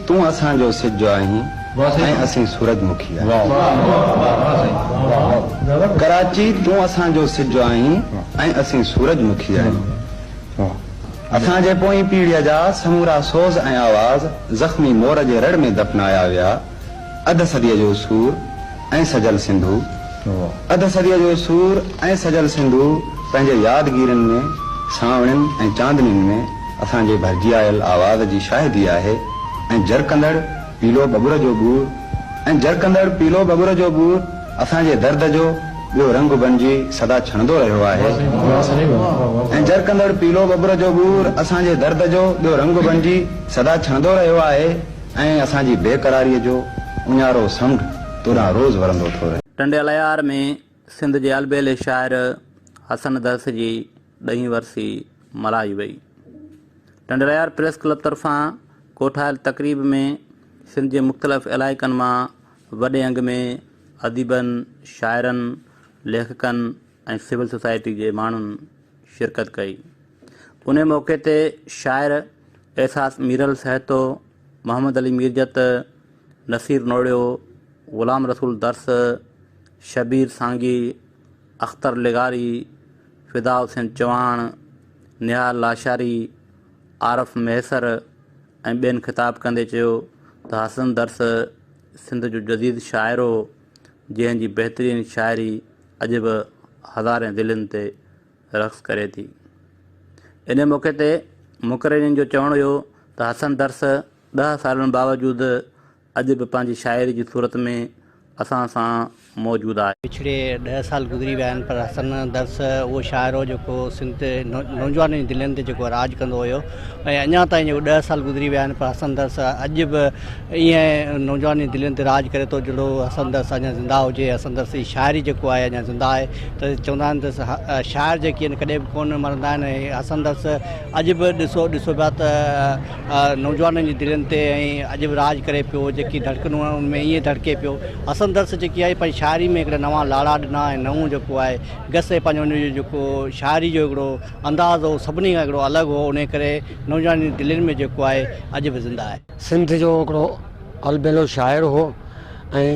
تون اسان جو سج آهين ۽ اسين سورج مکي آهيون. ڪراچي تون اسان جو سج آهين ۽ اسين سورج مکي آهيون. اسان جي پوئين پيڙهيء جا سمورا سوز ۽ آواز زخمي مور جي رڙ ۾ دفنايا ويا. اڌ صديء جو سور ۽ سجل سنڌو اڌ صديء جو سور ۽ سجل سنڌو پنهنجي يادگيرين ۾، سانوڻين ۽ چاندنين ۾ اسان جي ڀرجي آيل آواز جي شاهدي آهي ۽ جرڪندڙ پيلو ٻٻر جو ٻور ۽ جرڪندڙ پيلو ٻٻر جو ٻور اسان جي درد جو ٻيو رنگ بنجي سدا ڇڻندو رهيو آهي ۽ جرڪندڙ پيلو ٻٻر جو ٻور اسان جي درد جو ٻيو رنگ بنجي سدا ڇڻندو رهيو آهي. ۽ اسان جي بيقراريء جو اڃارو سمنڊ توڏانهن روز ورندو ٿو رهي. ٽنڊي الهيار ۾ سنڌ جي البيلي شاعر حسن درس جي ڏهين ورسي ملهائي وئي. ٽنڊي الهيار پريس ڪلب طرفان ڪوٺايل تقريب ۾ سنڌ جي مختلف علائقن مان وڏي انگ ۾ اديبن، شاعرن، ليکڪن ۽ سول سوسائٽي جي ماڻهن شرڪت ڪئي. انهي موقعي تي شاعر احساس ميرل سهتو، محمد علي ميرجت، نصير نوڙيو، غلام رسول درس، شبير سانگي، اختر لغاري، فدا حسين چوهاڻ، نهال لاشاري، عارف مهيسر ۽ ٻين خطاب ڪندي چيو ته حسن درس سنڌ جو جديد شاعر هو جنهن جي بهترين شاعري اڄ به هزارين دلين تي رقص ڪري ٿي. ان موقعي تي مقررين جو چوڻ هيو ته حسن درس ڏهه سالن باوجود اڄ به پنهنجي شاعري جي صورت ۾ اسان سان موجود آهي. وڇڙي ڏهه سال گذري ويا آهن پر حسن درس اهو شاعر هو جيڪو سنڌ نوجوانن جي دلين تي جيڪو راڄ ڪندو هيو ۽ اڃا تائين جيڪو ڏهه سال گذري ويا آهن پر حسن درس اڄ به ائين نوجوانن جي دلين تي راڄ ڪري ٿو جهڙو حسن درس اڃا زنده هجي. حسن درس جي شاعري جيڪو آهي اڃا زنده آهي ته چوندا آهن ته شاعر جيڪي آهن ڪڏهن به ڪونه مرندا آهن ۽ حسن درس اڄ به ڏسو ڏسو پيا ته نوجوانن جي دلين تي ۽ اڄ به راڄ ڪري پيو جيڪي ڌڙڪنون آهن ان ۾ ائين ڌڙڪي پيو. حسن درس جيڪي آهي پنهنجي شاعري ۾ هڪڙا نوان لاڙا ڏنا ۽ نئون جيڪو آهي گس ۽ پنهنجو ان جو جيڪو شاعري جو هڪڙو انداز هو سڀني کان هڪڙو الڳ هو انهي ڪري نوجوانن جي دلين ۾ جيڪو آهي اڄ به زنده آهي. سنڌ جو هڪڙو البيلو شاعر هو ۽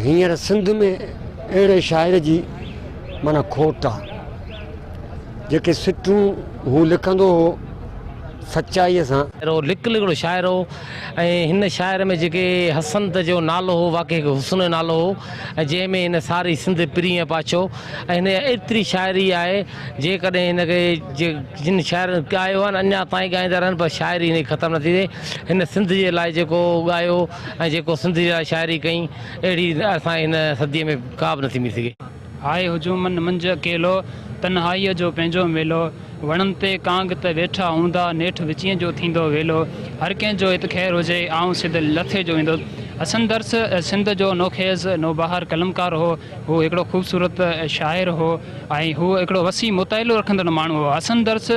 هينئر سنڌ ۾ اهڙي شاعر جي معنيٰ کوٽ آ. جيڪي سٽون هو لکندو هو سچائيء سان. هو لڪ لڪڙو شاعر هو ۽ هن شاعر ۾ جيڪي حسنت جو نالو هو واقعي هڪ حسن جو نالو هو ۽ جنهن ۾ هن ساري سنڌ پرينء پاڇو ۽ هن جي ايتري شاعري آهي جيڪڏهن هن کي جن شاعرن ڳايو آهي نه اڃا تائين ڳائيندا رهن پر شاعري هن جي ختم نه ٿي ٿئي هن سنڌ جي لاء جيڪو ڳايو ۽ جيڪو سنڌ جي لاء شاعري ڪئي اهڙي اسان هن صديء ۾ ڪا به نٿي ملي سگهي. آء هجومن منجهه اڪيلو، تنهائيء جو پنهنجو ميلو. وڻن تي ڪانگ ته ويٺا هوندا، نيٺ وچينء جو ٿيندو ويلو. هر ڪنهن جو هت خير هجي، آئون سڌ لٿي جو ايندس. حسن درس سنڌ جو نوخيز، نوبهار قلمڪار هو. هو هڪڙو خوبصورت شاعر هو ۽ هو هڪڙو وسيع مطالعو رکندڙ ماڻهو هو. حسن درس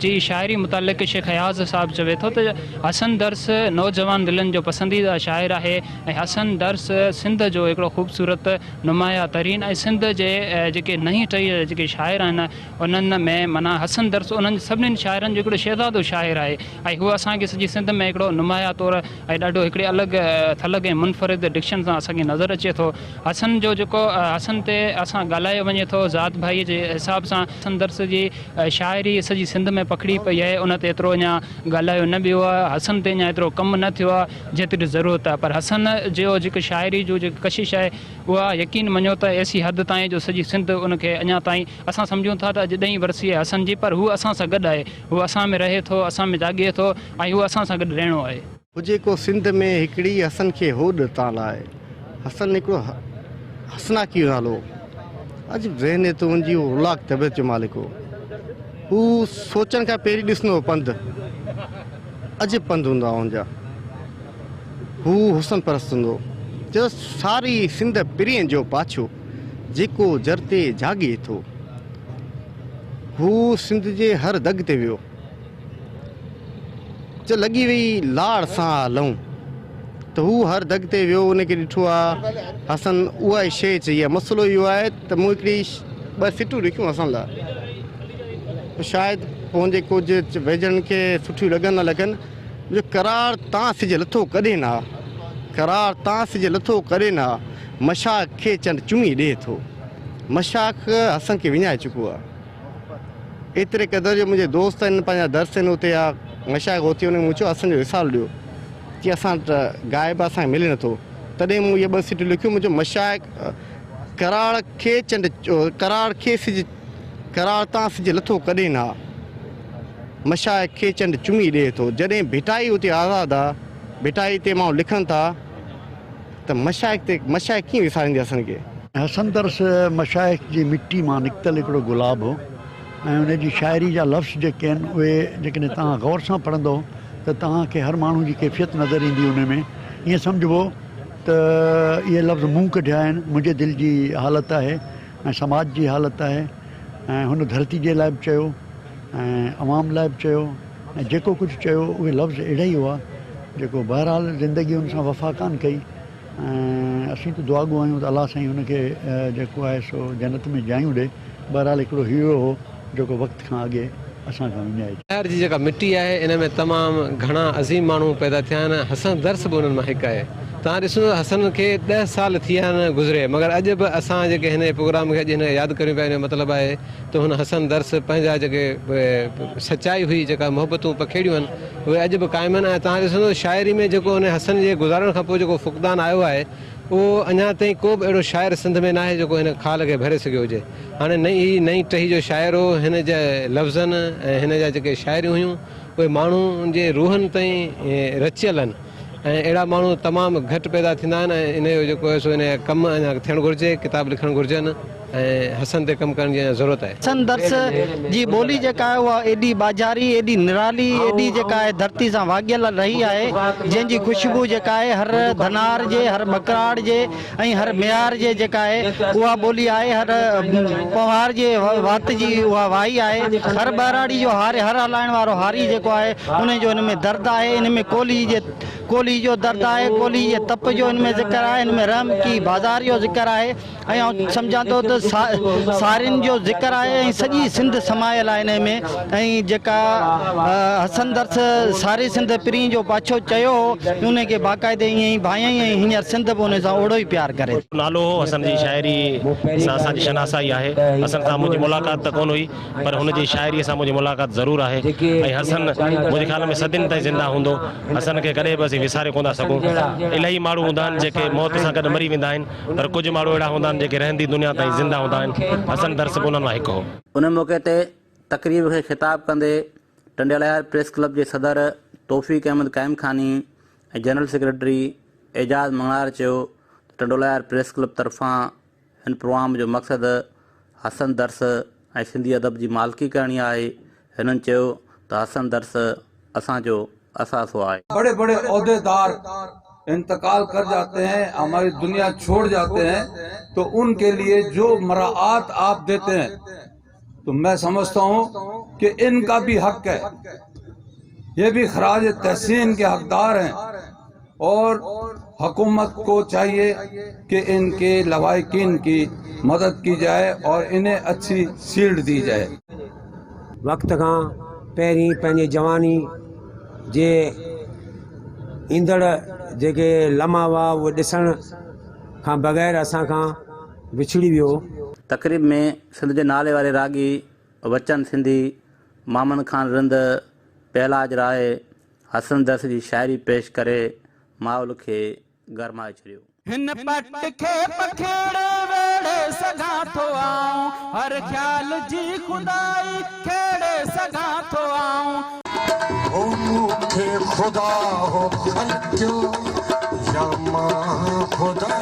جي شاعري متعلق شيخ اياز صاحب چوي ٿو ته حسن درس نوجوان دلن جو پسنديده شاعر آهي ۽ حسن درس سنڌ جو هڪڙو خوبصورت نمايان ترين ۽ سنڌ جي جيڪي نئين ٽهيء جا جيڪي شاعر آهن انهن ۾ معنيٰ حسن درس انهن سڀني شاعرن جو هڪڙو شهزادو شاعر آهي ۽ هو اسان کي سڄي سنڌ ۾ هڪڙو نمايان طور ۽ ڏاڍو هڪڙي الڳ ٿلڳ ۽ منفرد ڊڪشن سان اسان کي نظر اچي ٿو. حسن جو جيڪو حسن تي اسان ڳالهايو وڃي ٿو ذات ڀائي جي حساب سان حسن درس جي شاعري سڄي سنڌ ۾ پکڙي پئي آهي ان تي ايترو اڃا ڳالهايو نه ويو آهي حسن تي اڃا ايترو ڪم نه ٿيو آهي جيتري ضرورت آهي پر حسن جو جيڪي شاعري جو جيڪي ڪشش آهي اها يقين مڃو ته ايسي حد تائين جو سڄي سنڌ ان کي اڃا تائين اسان سمجهون ٿا ته اڄ ڏهين ورسي آهي حسن جي پر هو اسان سان گڏ آهي هو اسان ۾ رهي ٿو اسان ۾ جاڳي ٿو ۽ هو اسان سان گڏ رهڻو آهي. هجي ڪو سنڌ ۾ هڪڙي حسن کي هوڏ تان لاء حسن هڪڙو حسناڪي جو نالو هو. عجب ذهنيت هو هن جي هو رولاڪ طبيعت جو مالڪ هو. هو سوچڻ کان پهرين ڏسندو هو پنڌ عجب پنڌ هوندا هئا هن جا. هو حسن پرست هوندو هو. چيو ساري سنڌ پرين جو پاڇو جيڪو جر تي جاڳي ٿو. هو سنڌ جي هر دڳ تي ويو. چ لڳي وئي لاڙ سان آ لئون ته هو هر دڳ تي ويو ان کي ڏٺو آ حسن اها ئي شيء چئي آ مسئلو اهو آهي ته مون هڪڙي ٻه سٽون لکيون حسن لاء شايد پنهنجي ڪجهه ويجهڙن کي سٺيون لڳن نه لڳن منهنجو قرار تان سج لٿو ڪڏهن نه آ، قرار تان سج لٿو ڪڏهن نه آ، مشاق کي چنڊ چمي ڏي ٿو. مشاق حسن کي وڃائي چڪو آ. ايتري قدر جو منهنجي دوست آهن پنهنجا درس آهن اتي آ مشاق هوتي انهن کي مون چيو حسن جو رسالو ڏيو. چي اسان وٽ غائب آ اسان کي ملي نٿو. تڏهن مون اهي ٻه سٽون لکيون مون چيو مشاق قرار کي چنڊ قرار کي سج قرار تان سج لٿو ڪڏهن نه آ. مشائخ کي چنڊ چمي ڏئي ٿو. جڏهن ڀٽائي اتي آزاد آ، ڀٽائي تي ماڻهو لکن ٿا ته مشائخ تي مشائخ ڪيئن وساريندي حسن کي. حسن درس مشائخ جي مٽي مان نڪتل هڪڙو گلاب هو ۽ ان جي شاعري جا لفظ جيڪي آهن اهي جيڪڏهن توهان غور سان پڙهندؤ ته توهان کي هر ماڻهو جي ڪيفيت نظر ايندي ان ۾ ائين سمجهبو ته اهي لفظ مون ڪڍيا آهن منهنجي دل جي حالت آهي ۽ سماج جي حالت آهي ۽ هن ڌرتي جي لاء به چيو ۽ عوام لاء به چيو ۽ جيڪو ڪجهه چيو اهي لفظ اهڙا ئي هئا جيڪو بهرحال زندگي هن سان وفا ڪانه ڪئي ۽ اسين ته دعاگو آهيون ته الله سائين هن کي جيڪو آهي سو جنت ۾ جايون ڏي بهرحال هڪڙو هيرو هو جيڪو وقت کان اڳي اسان کان وڃائجي. شهر جي جيڪا مٽي آهي ان ۾ تمام گهڻا عظيم ماڻهو پيدا ٿيا آهن حسن درس به انهن مان هڪ آهي توهان ڏسندو ته حسن کي ڏهه سال ٿي ويا آهن گذري مگر اڄ به اسان جيڪي هن پروگرام کي اڄ هن کي ياد ڪريون پيا ان جو مطلب آهي ته هن حسن درس پنهنجا جيڪي سچائي هئي جيڪا محبتون پکيڙيون آهن اهي اڄ به قائم آهن ۽ توهان ڏسندو شاعري ۾ جيڪو ان حسن جي گذارڻ کان پوء جيڪو فقدان آيو آهي اهو اڃا تائين ڪو به اهڙو شاعر سنڌ ۾ ناهي جيڪو هن خال کي ڀري سگهيو هجي. هاڻي نئين هي نئين ٽهي جو شاعر هو، هن جي لفظن ۽ هن جا جيڪي شاعريون هيون اهي ماڻهن جي روحن تائين رچيل آهن ۽ اهڙا ماڻهو تمام گهٽ پيدا ٿيندا آهن ۽ ان جو جيڪو آهي سو ان جا ڪم اڃا ٿيڻ گهرجي، ڪتاب لکڻ گهرجن ۽ حسن تي ڪم ڪرڻ جي اڃا ضرورت آهي. حسن درس جي ٻولي جيڪا آهي اها ايڏي ٻاجهاري، ايڏي نرالي، ايڏي جيڪا آهي ڌرتي سان واڳيل رهي آهي، جنهن جي خوشبو جيڪا آهي هر ڌنار جي، هر ٻڪراڙ جي، ۽ هر ميهار جي جيڪا آهي اها ٻولي آهي، هر پنهوار جي وات جي اها وائي آهي، هر ٻهراڙي جو هاري هر هلائڻ وارو هاري جيڪو آهي انهي جو هن ۾ درد آهي، ان ۾ ڪولهي جي ڪولهي جو درد آهي، ڪولهي جي تپ جو هن ۾ ذڪر آهي، هن ۾ رحمڪي بازار جو ذڪر آهي ۽ آئون سمجهان ٿو ته سارين جو ذڪر آهي ۽ سڄي سنڌ سمايل آهي انهي ۾ ۽ جيڪا حسن درس ساري سنڌ پرين جو پاڇو چيو هو انهي کي باقاعدي ائين ئي ڀانئين ۽ هينئر سنڌ به انهي سان اوڙو ئي پيار ڪري ٿي. نالو هو حسن جي شاعري سان اسان جي شناسائي آهي حسن سان منهنجي ملاقات ته ڪونه هئي پر هن جي شاعري سان منهنجي ملاقات ضرور آهي ۽ حسن منهنجي خيال ۾ صدين تائين زنده هوندو حسن کي ڪڏهن به اسين وساري ڪونه ٿا سگهون الاهي ماڻهو هوندا آهن جيڪي موت سان گڏ مري ويندا آهن پر ڪجهه ماڻهو اهڙا هوندا آهن جيڪي رهندي دنيا تائين زنده هوندا آهن حسن درس به انهن مان هڪ هو. ان موقعي تي تقريب کي خطاب ڪندي ٽنڊيالهيار پريس ڪلب جي صدر توفيق احمد قائمخاني ۽ جنرل سيڪريٽري اعجاز مڱڻهار چيو ته ٽنڊوالهيار پريس ڪلب طرفان هن پروگرام جو مقصد حسن درس ۽ سنڌي ادب جي مالڪي ڪرڻي آهي، هنن چيو ته حسن درس اسان جو اثاثو آهي. بڙي بڙي عهديدار انتقال کر جاتي هين هماري دنيا ڇوڙ جاتي هين تو ان ڪي ليي جو مراعات آپ ديتي هين تو مين سمجهتا هون ڪي ان ڪا ڀي حق هي يي ڀي خراج تحسين ڪي حقدار هين اور حڪومت ڪو چاهيي ڪي ان ڪي لوائقين ڪي مدد ڪي جائي اور انهي اڇي شيلڊ the جائي. وقت کان پهرين پنهنجي جواني جي ايندڙ جيڪي لمحا هئا اهي ڏسڻ کان بغير اسان کان وڇڙي ويو. تقريب ۾ سنڌ جي نالي واري راڳي وچن سنڌي، مامن خان رند، پهلاج راء، حسن درس جي شاعري پيش ڪري ماحول کي گرمائي ڇڏيو. هن پٽ کي پکيڙي ويڙهي سگهان ٿو آئون هر خيال جي خدائي کيڙي سگهان ٿو آئون. هو مون کي خدا هو خلقيو يا مان خدا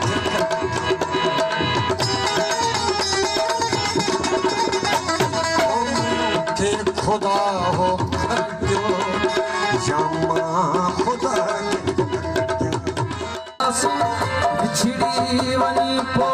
کي خلقيو. هو مون کي خدا هو خلقيو يا مان خدا کي خلقيو. وڇڙي وڃي پوء.